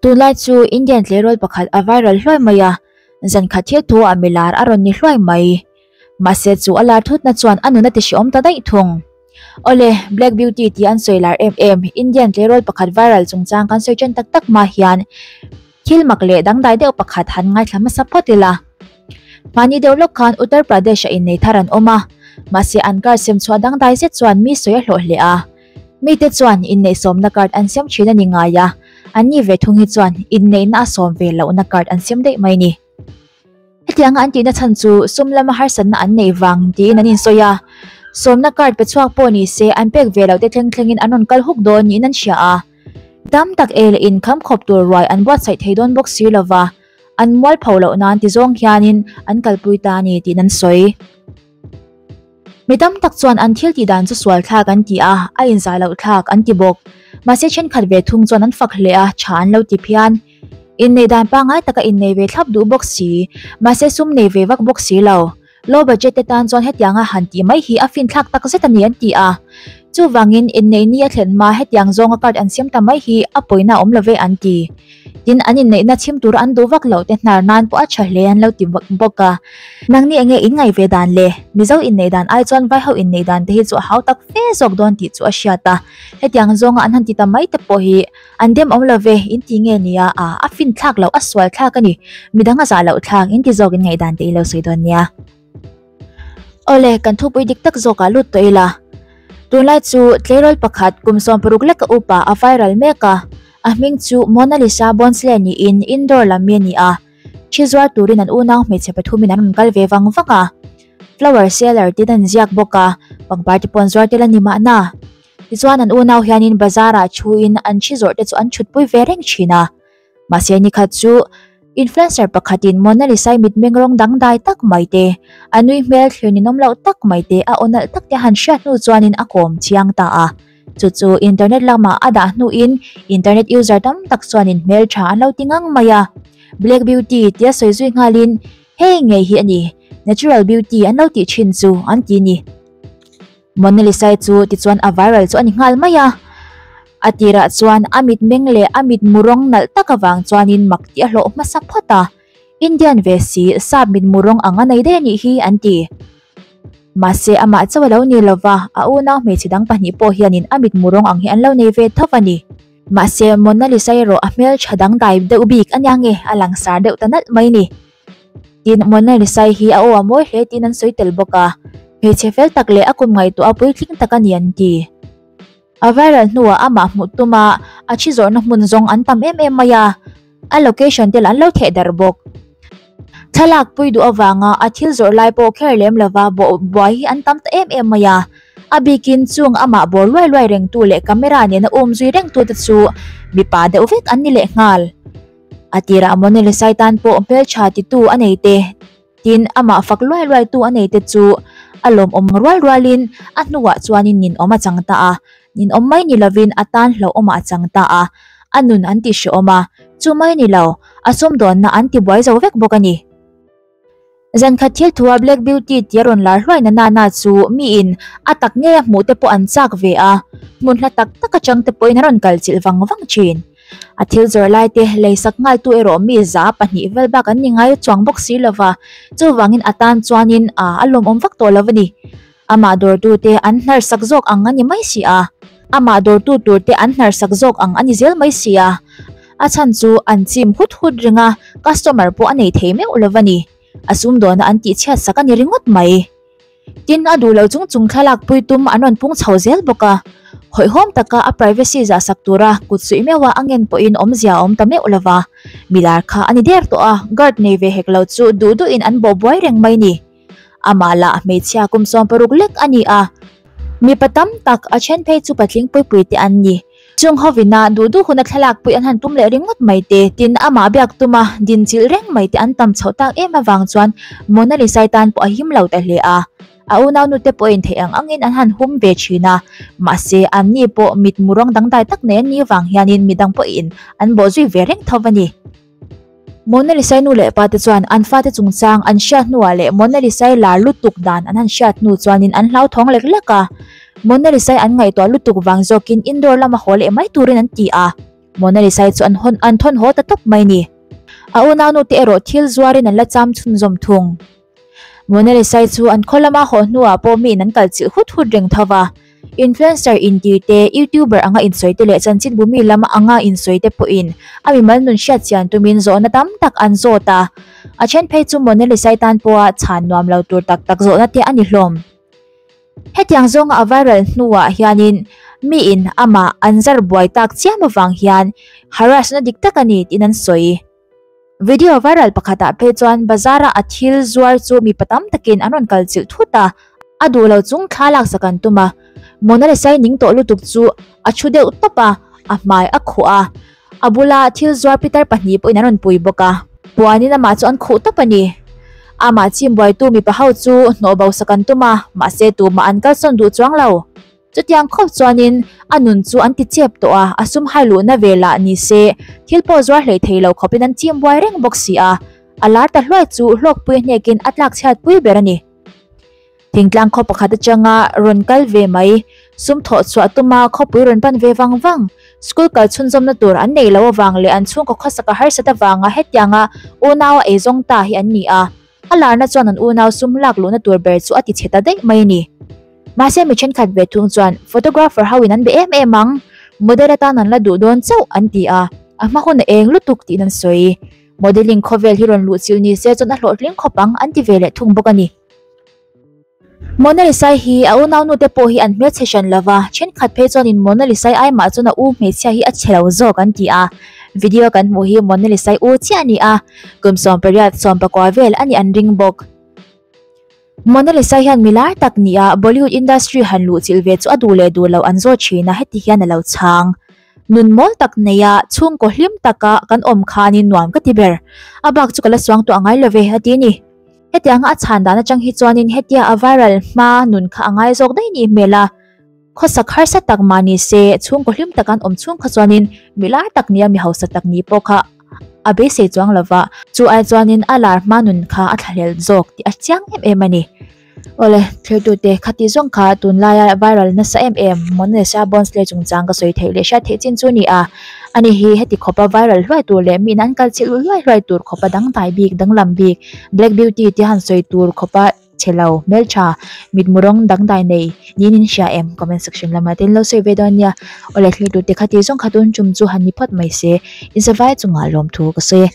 Tunlai chu Indian tleirawl pakhat a viral hluai mai a, zan khat thil thu ah milar a rawn ni hluai mai. Mahse chu a lar thutna chuan a nun a ti hreawm ta daih thung. Awle, Black Beauty tih an sawi lar em em, Indian tleirawl pakhat viral chungchang kan sawi ṭan tak tak hma hian thil mak leh dangdai deuh pakhat han ngaithla hmasa phawt ila. Hmani deuh lawk khan Uttar Pradesh-ah innei thar an awm a, mahse an car sem chhuah dangdai zet chuan mi sawi a hlawh hle a. Mite chuan inneihsawmna card an siam thin a ni ngai a, an ni ve thung hi chuan inneihna a sawm ve lohna card an siam daih mai ni. Hetianga an tihna chhan chu sum lama harsatna an neih vang tiin an insawi a, sawmna card pe chhuak pawh ni se an pek ve loh te thleng thlengin an rawn kal huk dawn niin an hria a. Tam tak ei leh inkham khawp tur ruai an buatsaih thei dawn bawk si lova, an mualpho loh nan ti zawng hianin an kalpui ta a ni tiin an sawi. Mi tam tak chuan an thil tih dan chu sual thlak an ti a, a inzah loh thlak an ti bawk. Mahse thenkhat ve thung chuan an fak hle a, tha an lo ti phian. Inneih dan pangngai taka innei ve thlap duh bawk si, mahse sum nei ve vak bawk si lo. Low budget te tan chuan hetianga han tih mai hi a finthlak tak zet a ni an ti a. Chuvangin inneih ni a thlen hma hetiang zawnga card an siam ta mai hi a pawina awm lo ve an ti. Tin, an inneihna chhim tura an duh vak loh te hnar nan pawh a tha hle an lo ti bawk a. Nangni enge in ngaih ve dan le? Mizo inneih dan ai chuan Vaiho inneih dan te hi chu a hau tak fe zawk dawn tih chu a hriat a. Hetiang zawnga an han ti ta mai te pawh hi an dem awm lo ve, in ti nge nia a, a fin thlak loh, a sual thlak a ni. Midang a zah loh thlak, in ti zawk in ngaih dan te i lo sawi dawn nia. Awle, kan thupui dik tak zawkah lut tawh ila. Tunlai chu tleirawl pakhat kum 60 leka upa a viral mek a, a hming chu Mona Lisa Bonsle niin Indore lam mi a ni a. Thi zuar turin an unau hmeichhe pathumin an rawn kal ve vang vang a. Flower seller tin an ziak bawk a, pangpar te pawh an zuar tel a ni mahna. Tichuan an unau hianin bazar-ah thuin an thi zawrh te chu an thutpui ve reng thin a. Mahse nikhat chu influencer pakhatin Mona Lisa-i mitmeng rawng dangdai tak mai te, a nui hmel thlir ninawm loh tak mai te, a aw nalh tak te han hriat hnu chuanin a kawm chiang ta a. Chu chu internet lamah a dah hnuin internet user tam tak chuanin hmeltha an lo ti ngang mai a. Black Beauty tia sawi zui nghalin hei ngei hi a ni, natural beauty an lo tih thin chu an ti ni. Mona Lisa-i chu tichuan a viral chu a ni nghal mai a. A tirah chuan a mitmeng leh a mitmu rawng nalh tak avang chuanin mak tih a hlawh hmasa phawt a. Indian ve si, sap mitmu rawng ang a nei daih a nih hi an ti. Mahse amah chauh a lo ni lova, a unau hmeichhe dang pahnih pawh hianin a mitmu rawng ang hi an lo nei ve tho a ni. Mahse Mona Lisa erawh a hmeltha dangdai deuh bik a nia nge a langsar deuh ta nalh mai ni. Tin, Mona Lisa hi a aw a mawi hle tiin an sawi tel bawk a, hmeichhe fel tak leh a kum ngaihtuah a puitling tak a ni an ti. A viral hnuah amah hmuh tuma a thi zawrhna hmun zawng an tam em em mai a, a location te lah an lo theh darh bawk. Thlalak pui duh avanga a thil zawrh lai pawh kher lem lova bawh buai hi an tam ta em em mai a, a bikin chung amah bawr luai luai rengtu leh camera nena um zui rengtute chu mipa deuh vek an ni lehnghal. A tirah Mona Lisa tan pawh hmeltha titu a nei te, tin amah fak luai luai tu a nei te chu a lawmawm rual rualin a hnuah chuanin ninawm a chang ta a, ninawm mai ni lovin a tan hlauhawmah a chang ta a, a nun an ti hrehawm a, chu mai ni lo, a sumdawnna an ti buai zo vek bawk a ni. Zan khat thil thua Black Beauty tia rawn lar hluai na nana chu miin a tak ngei a hmuh te pawh an chak ve a, hmun hla tak tak atang te pawhin a rawn kal chilh vang vang thin. A thil zawrh lai te lei sak nghaltu erawh mi 200 vel bak an ni ngai chuang bawk si lova, chuvangin a tan chuanin a a lawmawm vak tawh lo a ni. Amah dawrtu te an hnar sak zawk ang a ni mai si a, amah dawrtu tur te an hnar sak zawk ang a ni zel mai si a, a chhan chu an chim hut hut reng a, customer pawh a nei thei meuh lo a ni. A sumdawna an tih chhiat sak a ni ringawt mai. Tin, a duh lo chung chung thlalak pui tum an rawn pung chho zel bawk a, hawihhawm taka a privacy zah sak tura kut suih meuh a a ngen pawhin awmzia a awm ta meuh lo va, milar kha a ni der tawh a, guard nei ve hek lo chu duh duhin an bawh buai reng mai ni. Amah lah hmeichhia kum 60 lek a ni a, mipa tam tak a then phei chu patling puipui te an ni. Chung hovina duh duh huna thlalak pui an han tum leh ringawt mai te, tin amah biak tuma din chilh reng mai te an tam chhoh tak em avang chuan Mona Lisa-i tan pawh a him lo ta hle a. A unaunu te pawhin theih ang angin an han hum ve thin a, mahse anni pawh mitmu rawng dangdai tak nei an nih vang hianin midang pawhin an bawhzui ve reng tho a ni. Mona Lisa-i nu leh pa te chuan an fate chungchang an hriat hnuah leh Mona Lisa-i lar lutuk dan an han hriat hnu chuanin an hlauthawng lek lek a. Mona Lisa-i an ngaihtuah lutuk vang zawkin indoor lama haw leh mai turin an ti a. Mona Lisa-i chu an hawn an thawn haw ta tawp mai ni. A unaunu te erawh thil zuarin an la cham chhunzawm thung. Mona Lisa-i chu an khaw lama haw hnuah pawh miin an kal chilh hut hut reng tho va. Influencer inti te, YouTuber anga insawi te leh chanchinbu mi lam anga insawi te pawhin a mimal nun hriat chian tumin zawhna tam tak an zawt a. A then phei chu Mona Lisa-i tan pawha chhan nuam lo tur tak tak zawhna te a ni hlawm. Hetiang zawnga a viral hnuah hianin miin amah an zar buai tak chiam avang hian harass na dik tak a ni tiin an sawi. Video viral pakhatah phei chuan bazara a thil zuar chu mipa tam takin an rawn kal chilh thut a, a duh lo chung thla laksak an tum a. Mona Lisa-i ning tawh lutuk chu a thu deuh tawp a, a hmai a khuh a. A bula thil zuar pitar pahnih pawhin an rawn pui bawk a, puanin amah chu an khuh tawp a ni. Amah chim buaitu mipa ho chu hnawh bo sak an tum a, mahse tumah an kalsawn duh chuang lo. Chutiang khawp chuanin a nun chu an ti chep tawh a, a sum hai luhna ve lah ni se, thil pawh zuar hleih thei lo khawpin an chim buai reng bawk si a, a lar ta hluai chu hlawkpui hnekin a tlak chhiat pui ber a ni. Thingtlang khaw pakhat atanga rawn kal ve mai, sum thawh chhuah tuma khawpui rawn pan ve vang vang, school kal chhunzawmna tur an neih loh avang leh an chhungkaw khawsaka harsat avanga hetianga unaua eizawng ta hi an ni a. A larna chuan an unau sum lak luhna tur ber chu a ti chhe ta daih mai a ni. Mahse mi thenkhat ve thung chuan photographer ho in an be em em ang, model atan an la duh dawn chauh an ti a, a hma hun a eng lutuk tiin an sawi. Modelling khawvel hi rawn luh chilh ni se chuan a hlawhtling khawp ang an ti ve leh thung bawk a ni. Mona Lisa-i hi a unaunu te pawh hi an hmelchhe hran lo va, thenkhat phei chuanin Mona Lisa-i ai mah chuan a u hmeichhia hi a chhe lo zawk an ti a. Video kan hmuh hi Mona Lisa-i u chiah a ni a, kum 18, 19 vel a nih an ring bawk. Mona Lisa hian mi lar tak nia Bollywood industry han luh chilh ve chu a duh leh duh loh an zawt thin a, heti hian a lo chhang. Nun mawl tak neia chhungkaw hlim taka kan awm khanin nuam ka ti ber. A bak chu ka la suang tawh a ngai lo ve, a ti a ni. Hetianga a chhan dan atang hi chuanin hetia a viral hma nun kha a ngai zawk daih nih hmel a, khawsak harsa tak mah ni se chhungkaw hlim tak an awm chhung kha chuanin mi lar tak nia mi hausa tak ni pawh kha a beisei chuang lo va, chu ai chuanin a lar hma nun kha a thlahlel zawk tih a chiang em em a ni. Awle, thirtute khati zawng kha tunlaia viral nasa em em Monalisa Bonsle chungchang ka sawi theih leh hriat theih chin chu ni a. Ani hi heti khawpa viral hluai tur leh miin an kal chilh hluai hluai tur khawpa dangdai bik, danglam bik, Black Beauty tia han sawi tur khawpa chhe lo, hmeltha, mitmu rawng dangdai nei niin in hria em? Comment section lamah te in lo sawi ve dawn nia. Awle, thirtute khati zawng kha tun tum chu han ni phawt mai se, insavai chungah lawmthu ka sawi e.